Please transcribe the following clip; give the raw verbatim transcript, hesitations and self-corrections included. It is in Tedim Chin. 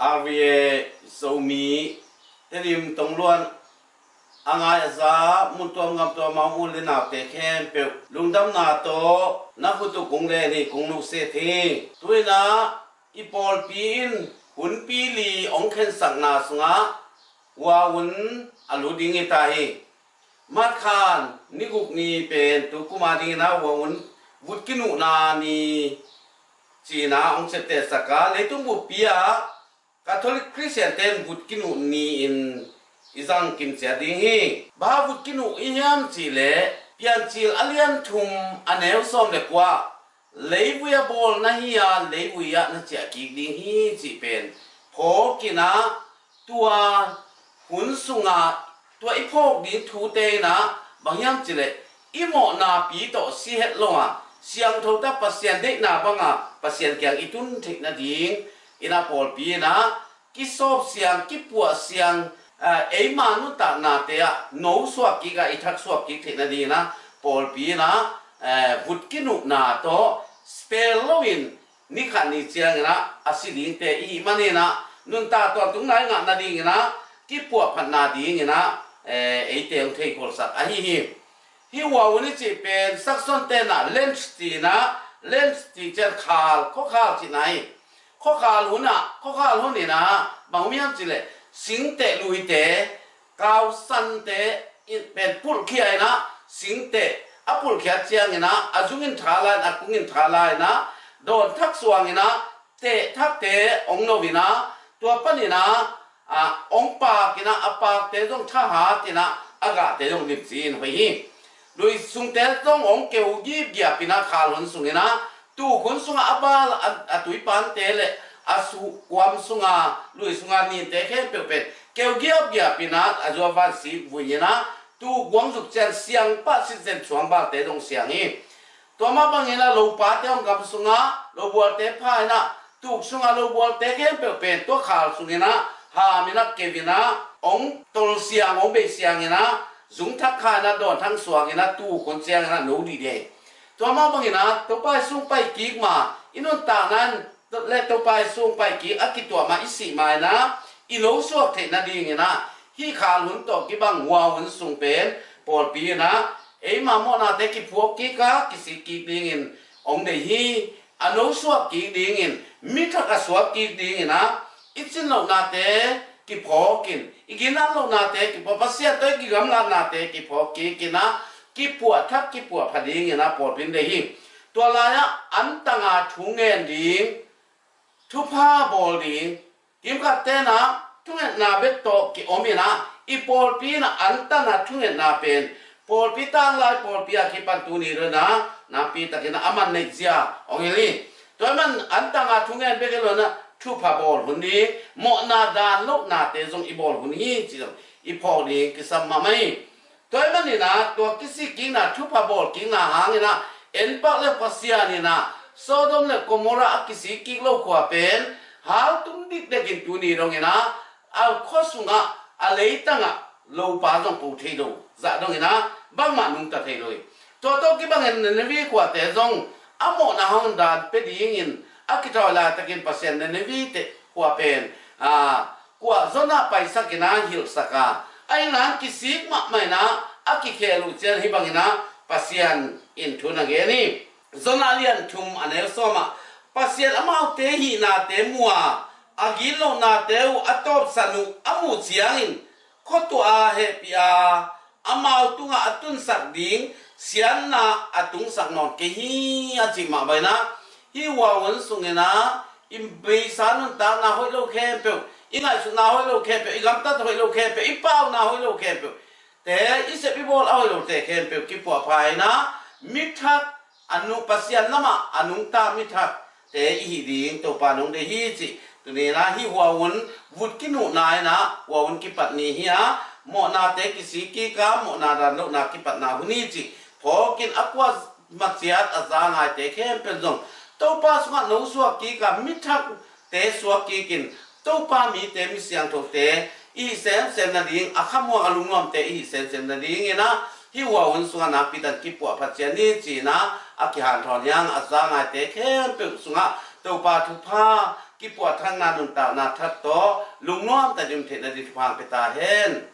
R V A Zomi Tedim tongluan a ngai a za, mun tuam gam tuam a um u le naute khempeuh lungdamna tawh na khut uh kong len hi, kong nusiat hi. Tu-in ah i pawlpi in hunpi li hong khensakna sungah Huahun a lut ding hi ta hi. March kha ni guk ni pen tu kum a dingin ah Huahun vut kinuhna ni ci-in ah hong ciaptehsak a, leitung buppi ah Catholic Christian-te in vut kinuh ni-in i zang kimciat ding hi. Bang hang vut kinuh i hiam cih leh, Piancil a lian thum a neu sawm le kua, leivui a bawl na hi a, leivui ah na ciah kik ding hi cih pen phawk in ah, tua hun sungah tua i phawk ding thute in ah bang hiam cih leh, i mawhna pi tawh si het lo a, siangtho tak Pasian deihna bangin Pasian kiang i tun theih nading in ah pawlpi in ah kisawp siang, kipuah siang, eh, eima nuntaknate ah no suak kik a, i thak suak kik theih nading in ah pawlpi in ah, eh, vut kinuhna tawh spel loin ni khat ni ciangin ah a si dingte i hih manin ah nuntak tawntungna i ngah nadingin ah kipuahphatna dingin ah, eh, eite hong theikhawlsak ahi hi. Hih Huahun i cih pen Saxon-te in ah Lent ci-in ah, Lent cih ciang khal, khuakhal cihna hi. Khuakhal hun ah, khuakhal hun in ah bang om hiam cih leh, singteh luite, kausante in pen pulhkhia in ah, singteh a pulhkhiat ciangin ah a zung in tha lai in, a kung in tha lai in ah dawn thak suang in ah, teh thakte hong no in ah, tua panin ah, a, hong pak in ah, a pakte zong thahat in ah, a gahte zong limci in hoih hi. Lui sungte zong hong keu gipgiap in ah khal hun sungin ah, tuk hun sungah a bal a, a tuipante le a su-, kuam sunga, lui sunga ninte khempeuh pen keu gipgiap in ah, a zuavan sik vui in ah, tuk guang zuk ciang siang pah, sitzen suang balte zong siang hi. Tua mah bangin ah lopate hong gam sungah lobualte pha in ah, tuk sungah lobualte khempeuh pen tua khal sungin ah ham in ah, keu in ah, hong tol siang, hong bei siang in ah, zung thak kha in ah, dawn thak suang in ah, tuk hun ciangin ah no dih ding. Tua mah bangin ah Topa i sung pai kik ma, i nuntakna in le Topa i sung pai kik a kituah ma, i sih ma in ah i no suak theih nadingin ah, hih khal hun tawh kibang Huahun sung pen pawlpi in ah eima mawhnate kiphuak kik a, kisik kik dingin hong deih hi. A no suak kik dingin, mi thak a suak kik dingin ah, i cin lohnate kiphawk in, i ginat lohnate kiphawk, Pasian tawh i kigamlatnate kiphawk kik in ah, kipuah thak, kipuah pha dingin ah pawlpi in deih hi. Tua lai-ah antanga thu ngen ding, thupha bawl ding, kimkhatte in ah thungetna bek tawh kiom in ah, i pawlpi in ah antang a thungetna pen pawlpi tanglai pawlpi a kipan tuni dong in ah nakpi takin ah a man neih zia hong hilh hi. Tua ahih man antang a thungen bek hi lo in ah, thupha bawl hun ding, mawhna dan lohnate zong i bawl hun hi cih zong i phawk ding kisam mahmah hi. Tua ahih manin ah tua kisik kikna, thupha bawl kikna hangin ah, en pak le Pasian in ah Sodom le Gomorrah a kisik kik lo khua pen haltum dikdekin tuni dong in ah, a khua sungah, a leitangah lopa zong po thei lo zah dong in ah, bangmah nungta thei lo hi. Tua tawh kibangin Nineveh khuate zong a mawhna hong dan pia dingin a kithawi laitakin Pasian Nineveh te khua pen, a, kuah Jonah paisak in ah hilhsak a, ahih hang kisik mahmah in ah a kikhel uh ciang hih bangin ah Pasian in thu na gen hi. Jonah lian thum a neu sawm ah, Pasian amaute hihnate mu a, a gitlohnate uh a tawpsan uh a muh ciangin, khuatuah a hehpih a, amau tungah a tunsak ding siatna a tungsak nawn kei hi, a cih mah bangin ah, hih Huahun sungin ah i beisa nuntakna hoih lo khempeuh, i ngaihsutna hoih lo khempeuh, i gamtat hoih lo khempeuh, i pauna hoih lo khempeuh te, i sep i bawl a hoih lote khempeuh kipuahpha in ah, mi thak, a nu-, Pasian lamah a nungta mi thakte i hih ding Topa in hong deih hi cih tuni in ah hih Huahun vut kinuhna in ah Huahun kipat ni hi a, mawhnate kisik kik a, mawhna dan lohna kipatna hun hi cih phawkin a kuamah ciat a za ngaite khempeuh zong Topa sungah no suak kik a, mi thak te suak kikin Topa mite, mi siangthote i hih semsem nading, a khamuang a lungnuamte i hih semsem nadingin ah hih Huahun sungah nakpi takin kipuahphat ciat ni ci-in ah a kihanthawn hi hang. A za ngaite khempeuh sungah Topa thupha kipuahtangna nuntakna that tawh lungnuam takin um theihna ding thupha pia ta hen.